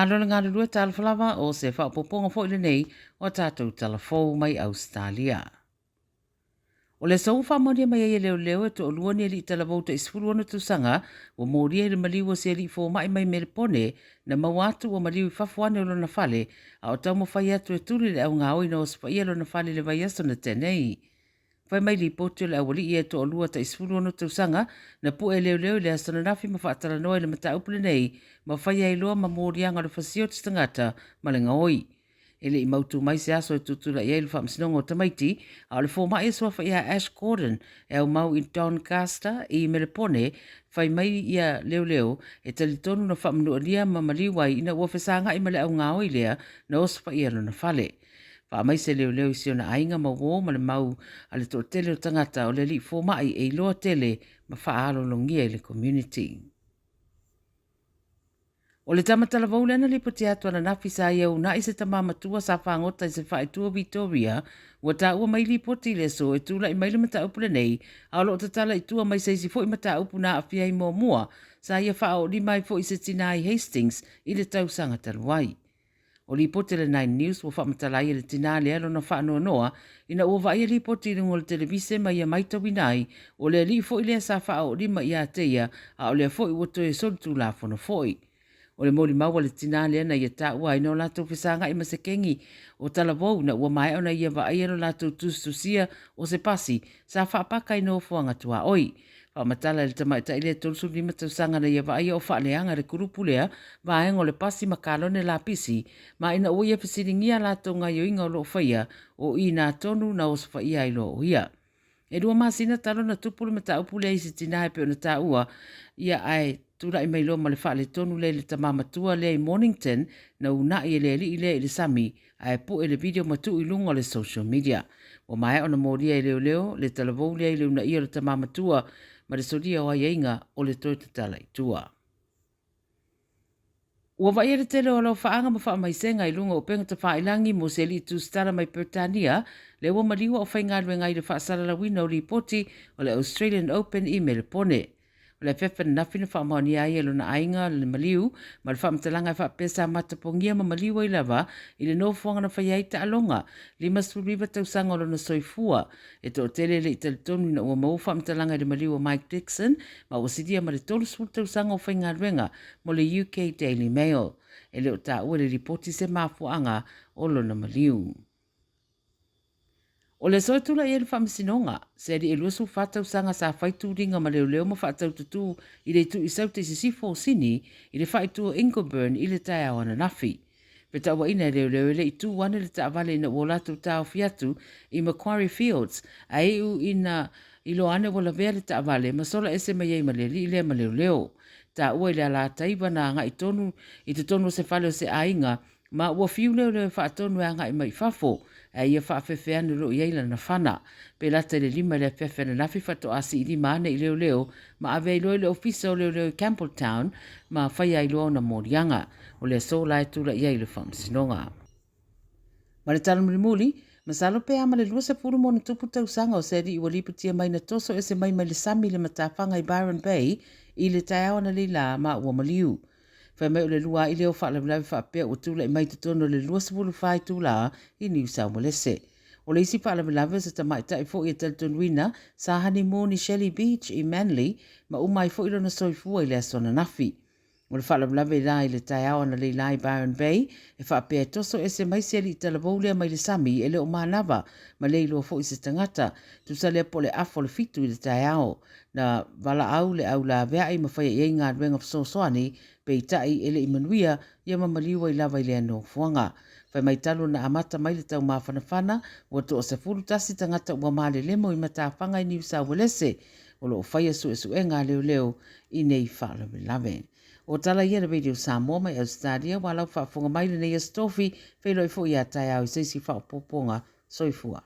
Malo le galulue talofa lava o se faaopoopoga foi lenei o a tatou tala fou mai Ausetalia. O le aso ua faamaonia mai ai e leoleo e toalua ni alii talavou tai 16 tausaga ua molia i le maliu o se alii fomai mai Melepone na maua atu ua maliu i fafo ane o lona fale a o taumafai atu e tuli le augaoi na osofaia lona fale i le vaiaso na tea nei. Fai mai lipoti o le aualii e toalua tai 16 tausaga na pue e leoleo i le aso ananafi ma faatalanoa i le mataupu lenei ma faia ai loa ma moliaga o le fasia o se tagata ma le gaoi. E le i mautu mai se aso e tutulai ai le faamasinoga o tamaiti, a o le fomai e suafa ia Ash Gordon e aumau i Doncaster i Melepone, fai mai ia leoleo e talitonu na faamanualia ma maliu ai ina ua fesagai ma le augaoi lea na osofaia lona fale. Faamai se leoleo i si ona aiga ma uō ma le mau a le toatele o tagata o le alii fomai e iloa tele ma faalologia i le community. O le tama talavou lea na lipoti atu ananafi sa ia uunai se tama matua sa fagota i se faaitua Vitoria, ua taua mai lipoti i le aso e tulai mai le mataupu lenei, a o lo o tatala i tua mai se isi foi mataupu na aafia ai muamua, sa ia faaoolima ai foi se tinā i Hastings i le tausaga talu ai. O lipoti a le Nine News ua faamatala ai e le tinā lea lona faanoanoa ina ua vaaia lipoti i luga o le televise ma ia maitauina ai o le alii foi lea sa faaoolima ia te ia a o lea foi ua toe solitulafono foi. O le molimau a le tinā lea na ia taua ai na o latou fesagai ma se kegi o talavou ina ua maea ona ia vaaia lo latou tusitusia o se pasi sa faapaka i nofoaga tuaoi. Faamatala i le tamaitai lea 35 tausaga na ia vaaia o faaleaga le kulupu lea vaega o le pasi ma kalone lapisi ma ina ua ia fesiligia latou gaioiga o lo o faia o i nā tonu na osofaia ai loa o ia. E 2 masina talu ona tupu le mataupu lea i se tinā e pei ona taua ia ae tulai mai loa ma le faaletonu lea i le tama matua lea i Mornington na uunai e le alii lea i le sami ae pue le video ma tuu i luga o le social media. Ua maea ona molia e leoleo le talavou lea i le uunaia o le tama matua ma le solia o aiaiga o le toe tatala i tua. Ua vaaia le tele o alofaaga ma faamaisega i luga o upega tafailagi mo se alii tusitala mai Peretania lea ua maliu a o faigaluega ai i le faasalalauina o lipoti o le Australian Open i Melepone. O le afeafe ananafi na faamaonia ai e lona aiga le maliu ma le faamatalaga e faapea sa matapogia ma maliu ai lava i le nofoaga na faia ai taaloga 59 tausaga o lona soifua. E toatele e le i talitonu ina ua maua faamatalaga i le maliu o Mike Dixon ma ua silia ma le 30 tausaga o faigaluega mo le UK Daily Mail. E le o taua i le lipoti se mafuaaga o lona maliu. O le aso e tulai ai le faamasinoga, se alii e 24 tausaga sa fai tuliga ma leoleo ma faataututū i le itu i Saute i sisifo o Sini i le faaitu o Ingleburn i le taeao ananafi. Fetauaiina e leoleo e le i tū ane le taavale ina ua o latou taofi atu i Macquarie Fields ae iu ina iloa ane ua lavea le taavale ma sola ese mai ai ma le alii lea ma leoleo. Taua i le alataua na agai tonu i totonu o se fale o se aiga ma ua fiu leoleo e faatonu e agai mai i fafo, ae ia faafefe ane o lo o i ai lana fana. Pe lata i le 5 i le afiafi ananafi faatoa siilima ane i leoleo ma ave ai loa i le ofisa o leoleo i Campbelltown ma faia ai loa ona moliaga. O le aso la e tulai ai i le faamasinoga. Ma le tala mulimuli, masalo pe a ma le 20 ma ona tupu tausaga o se alii ua lipotia mai na toso ese mai mai le sami i le matafaga i Byron Bay i le taeao analeila ma ua maliu. Fai mai o le luaʻi lea o faalavelave faapea ua tulai mai i totonu o le 24 itulā i Niu Saumalese. O le isi faalavelave o se tamaitai foi e talitonuina sa honeymoon i Shelly Beach i Manly ma uma ai foi lona soifua i le aso ananafi. O le faalavelave la i le taeao analeila i Byron Bay e faapea e toso ese mai se alii talavou lea mai le sami e le o manava ma le iloa foi se tagata. Tusa lea po o le afa o le 7 i le taeao. Na valaau le au laveai ma faia i ai galuega fesoasoani, peitai e le i manuia ia ma maliu ai lava i lea nofoaga. Fai mai talu ona amata mai le taumafanafana, ua toa 11 tagata ua malelemo i matafaga i Niu Sauelese, o lo o faia suesuega a leoleo i nei faalavelave. O tala ia le Radio Samoa mai Ausetalia, ua lau faafofoga mai lenei Aso Tofi, feiloai foi ia taeao i se isi faaopoopoga. Soifua.